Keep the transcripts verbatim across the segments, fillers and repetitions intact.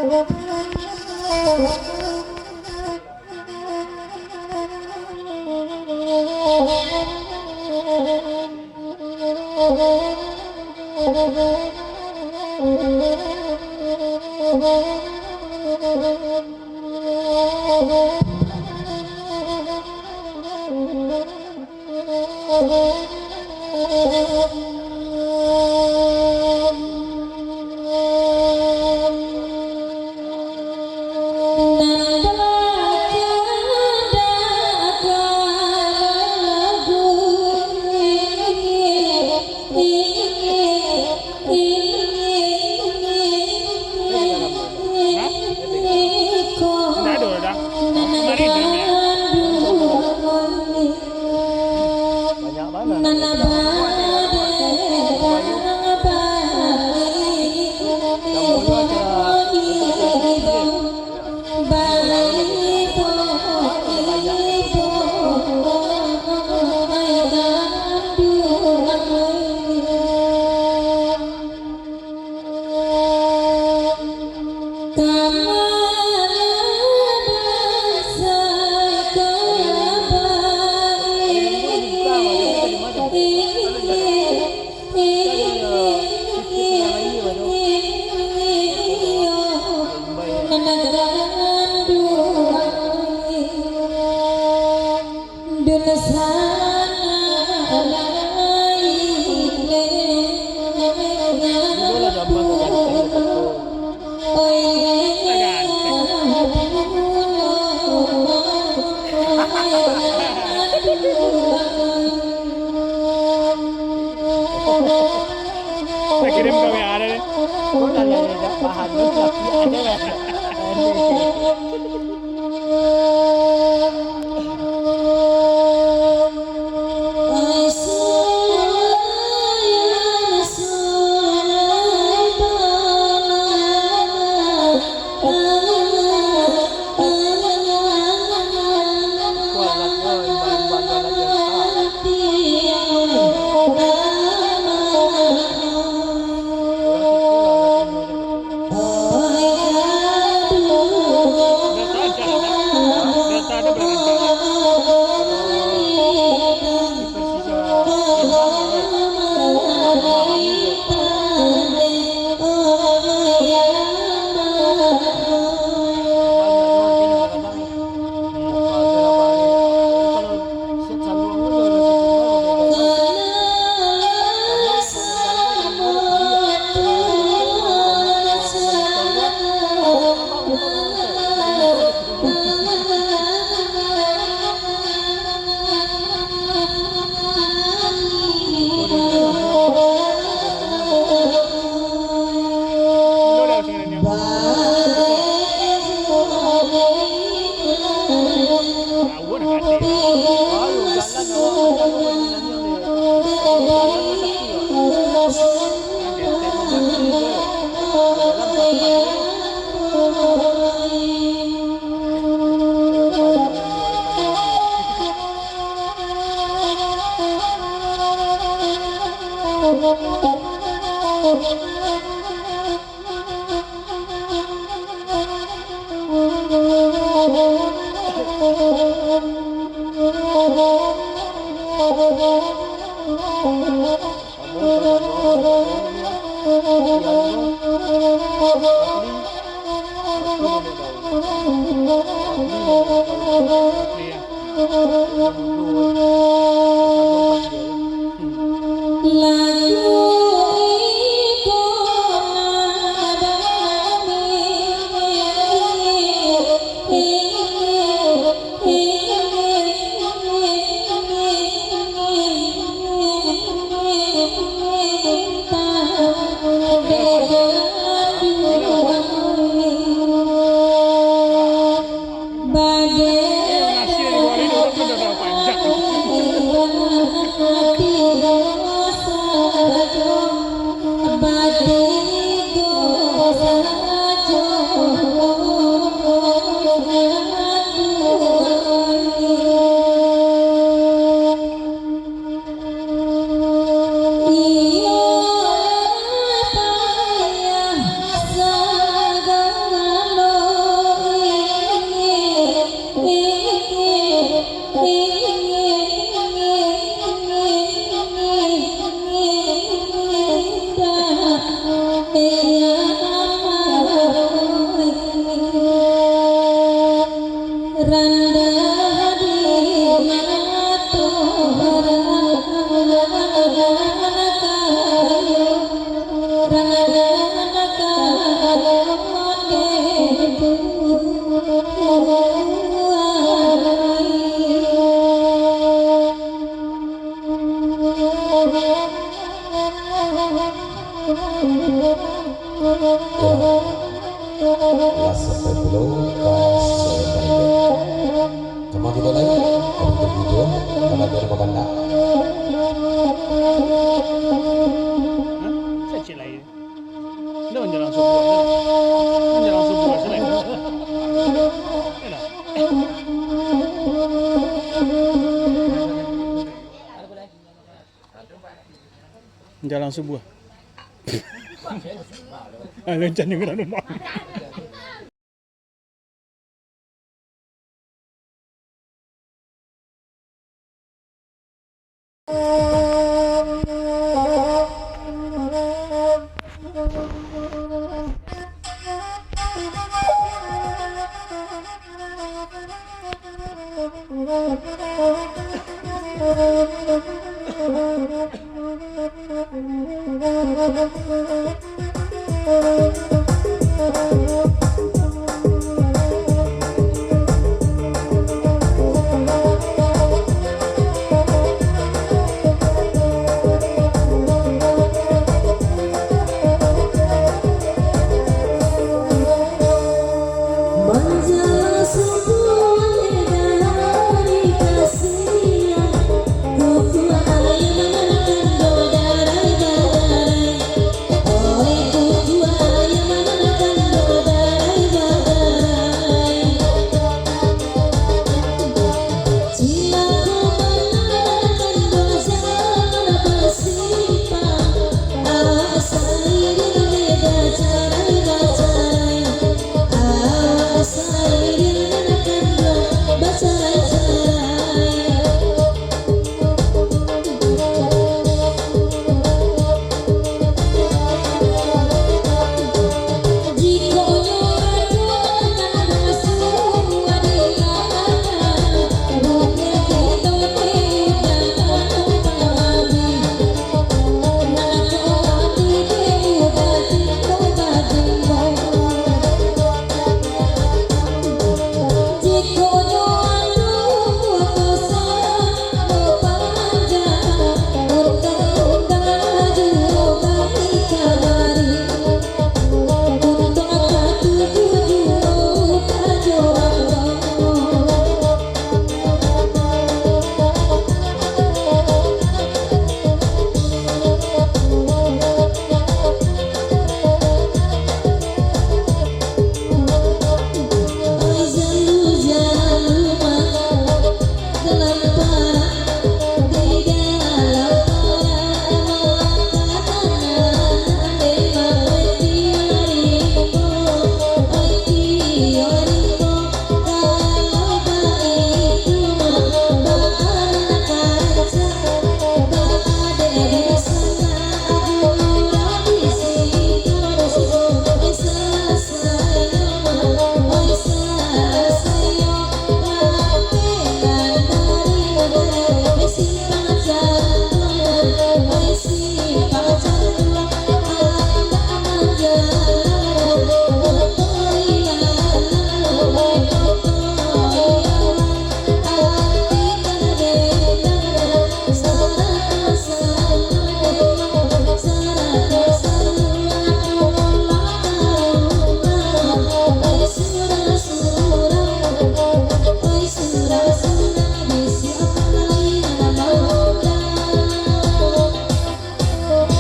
Hah? Ndak ado dah. Kamarin dah, ya. Banyak bana. Saya kirim ke W A deh. Kau dah lihat, dah paham, dah siap, ada lah. Yo. Lah sampai pulo ka Surabaya. Kama kito lai, kami tunggu juo, kalau ado nan bakandak. Hah? Sa cek lai. Ndak manjalang subuah, ndak. Manjalang subuah, sa lai. Ndak. Jalan subuah. Ah, lancar ni urang rumah.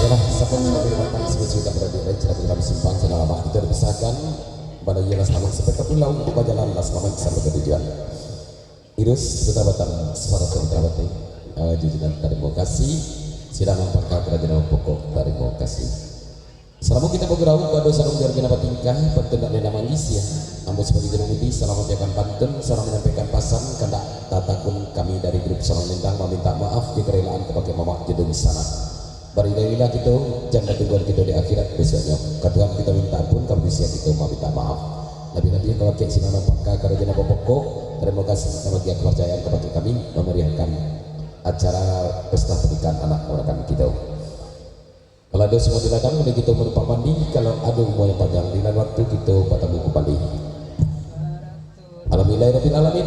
Yalah, saban kami datang sebagai tak berada dan cerita dalam simpang, salah lama kita dipisahkan. Pada ialah selamat sampai ke pulau, bajalanlah selamat sampai ke tujuan. Irus, sudah batang suara terang batang. Eh, jujuran tarimo kasih. Sidang ampang ka karajo nan pokok, tarimo kasih. Salamo kita bagurau, bado salam jargana batingkah, pantun dak lena manggisia. Ambo sabagai juru mudi, salah mambiakan pantun, salah manyampaikan pasan, kandak tatakun kami dari grup Salam Lintang maminta maaf di karelaan kabake mamak jo dunsanak. Barilah-ilah kito, jan batungguan kito di akhirat bisuaknyo. Ka Tuhan kito minta ampun, ka manusia kito maminta maaf. Labiah-labiah kabake sidang ampang ka karajo nan bapokok. Tarimo kasih nan bagian kaparcayaan kabake kami mamariahkan acara pesta pernikahan anak kamanakan kito. Kalau ado sumua di ladang, mari kito manumpang mandi. Kalau ado umua nan panjang, di lain waktu kito batamu kumbali. Alhamdulillahirabbil alamin.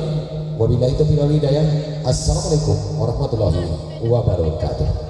Wabillahi taufiq wal hidayah. Assalamualaikum warahmatullahi wabarakatuh.